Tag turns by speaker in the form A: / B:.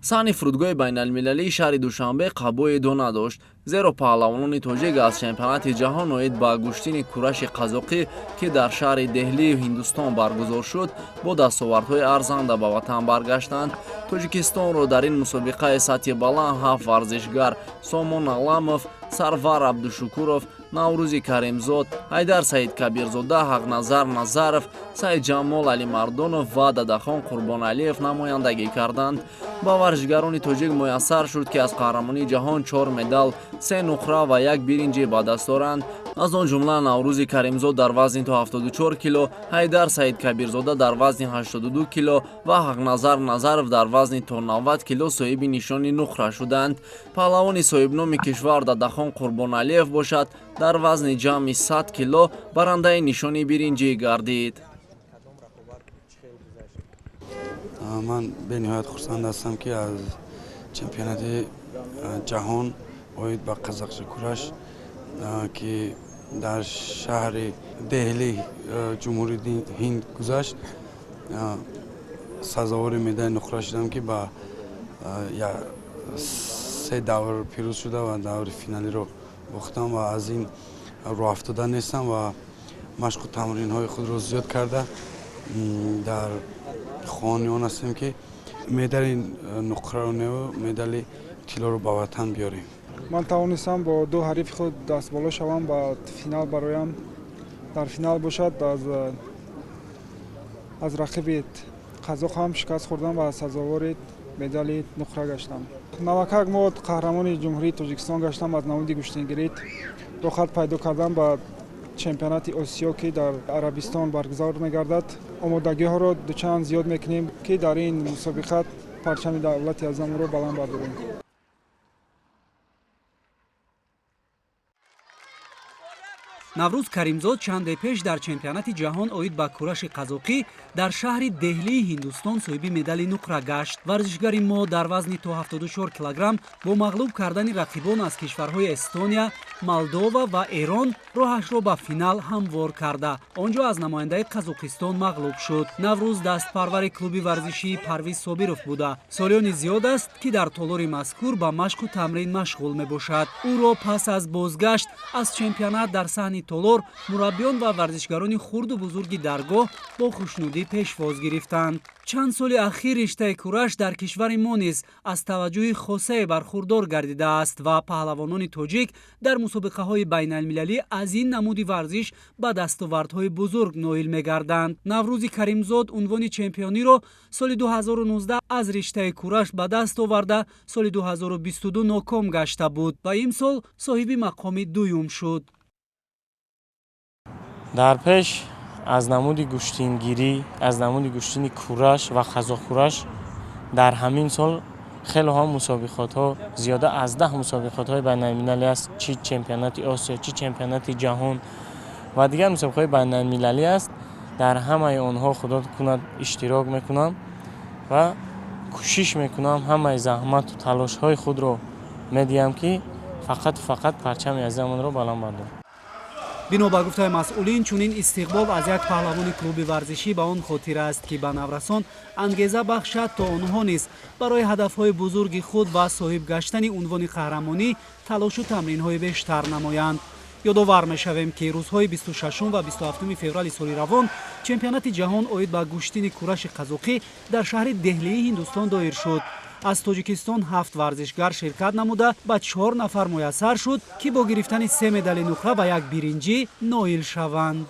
A: Саҳни фурудгоҳи байналмилалии шаҳри Душанбе қабои дона дошт, зеро паҳлавонони тоҷик аз чемпионати ҷаҳон оид ба гӯштини кураши қазоқӣ, ки дар шаҳри Деҳлии Ҳиндустон баргузор шуд, бо дастовардҳои арзанда ба ватан баргаштанд. Тоҷикистонро дар ин мусобиқаи сатҳи баланд ҳафт варзишгар: Сомон Аламов, Сарвар Абдушукуров, Наврӯзи Каримзод, Ҳайдар Саидкабирзода, Ҳақназар Назаров, Саидҷамол Алимардонов ва Дадахон Қурбоналиев намояндагӣ карданд. Ба варзишгарони тоҷик муяссар шуд, ки аз қаҳрамонии ҷаҳон чор медал, се нуқра ва як биринҷӣ ба даст оранд. Аз он ҷумла Наврӯзи Каримзод дар вазни то 74 кило, Ҳайдар Саидкабирзода дар вазни 82 кило ва Ҳақназар Назаров дар вазни то 90 кило соҳиби нишони нуқра шуданд. Паҳлавони соҳибноми кишвар Дадахон Қурбоналиев бошад, дар вазни ҷамъи 100 кило барандаи нишони биринҷӣ гардид.
B: Ман бениҳоят хурсанд ҳастам, ки аз чемпионати ҷаҳон оид ба қазоқча кураш, ки дар шаҳри Деҳли, Ҷумҳурии Ҳинд гузашт, сазовори медали нуқра шудам, ки ба се давр пирӯз шуда ва даври финалиро бохтам ва аз ин роҳафтода нестам ва машқу тамринҳои худро зиёд карда, дар хоҳони он ҳастем, ки медали нуқраро неву медали тиллоро ба ватан биёрем.
C: Ман тавонистам бо ду ҳарифи худ дастболо шавам, ба финал бароям. Дар финал бошад, аз рақиби қазоқ ҳам шикаст хӯрдам ва сазовори медали нуқра гаштам. Навакак мо қаҳрамони Ҷумҳурии Тоҷикистон гаштам аз намуди гӯштингирӣ. Роҳхат пайдо кардам ба чемпионати Осиё, ки дар Арабистон баргузор мегардад. Омодагиҳоро дучанд зиёд мекунем, ки дар ин мусобиқа парчами давлати азамро баланд бардорем.
D: Наврӯз Каримзод чанде пеш дар чемпионати ҷаҳон оид ба кураши қазоқӣ дар шаҳри Деҳлии Ҳиндустон соҳиби медали нуқра гашт. Варзишгари мо дар вазни то 74 килограмм бо мағлуб кардани рақибон аз кишварҳои Эстония, Молдова ва Эрон роҳашро ба финал ҳамвор карда, он ҷо аз намояндаи Қазоқистон мағлуб шуд. Наврӯз дастпарвари клуби варзишии Парвиз Собиров буда, солиёни зиёд аст, ки дар толори мазкур ба машқу тамрин машғул мебошад. Ӯро пас аз бозгашт аз чемпионат дар саҳни толор мураббиён ва варзишгарони хурду бузурги даргоҳ бо хушнудӣ пешвоз гирифтанд. Чанд соли ахир риштаи кураш дар кишвари мо низ аз таваҷҷӯҳи хосае бархурдор гардидааст ва паҳлавонони тоҷик дар мусобиқаҳои байналмилалӣ аз ин намуди варзиш ба дастовардҳои бузург ноил мегарданд. Наврӯзи Каримзод унвони чемпиониро соли 2019 аз риштаи кураш ба даст оварда, соли 2022 ноком гашта буд ва имсол соҳиби мақоми дуюм шуд.
E: Дар пеш аз намуди гӯштингирӣ, аз намуди гӯштини кураш ва қазоқкураш дар ҳамин сол хеле ҳам мусобиқотҳо, зиёда аз 10 мусобиқотҳои байналмилалӣ аст, чӣ чемпионати Осиё, чӣ чемпионати ҷаҳон ва дигар мусобиқаҳои байналмилалӣ аст. Дар ҳамаи онҳо, худо кунад, иштирок мекунам ва кӯшиш мекунам, ҳамаи заҳмату талошҳои худро медиҳам, ки фақату фақат парчами азизамонро баланд бардорам.
D: Бино ба гуфтаи масъулин, чунин истиқбол аз як паҳлавони клуби варзишӣ ба он хотир аст, ки ба наврасон ангеза бахшад, то онҳо низ барои ҳадафҳои бузурги худ ва соҳиб гаштани унвони қаҳрамонӣ талошу тамринҳои бештар намоянд. Ёдовар мешавем, ки рӯзҳои 26 ва 27 феврали соли равон чемпионати ҷаҳон оид ба гӯштини кураши қазоқӣ дар шаҳри Деҳлии Ҳиндустон доир шуд. Аз Тоҷикистон ҳафт варзишгар ширкат намуда, ба чор нафар муяссар шуд, ки бо гирифтани се медали нуқра ва як биринҷӣ ноил шаванд.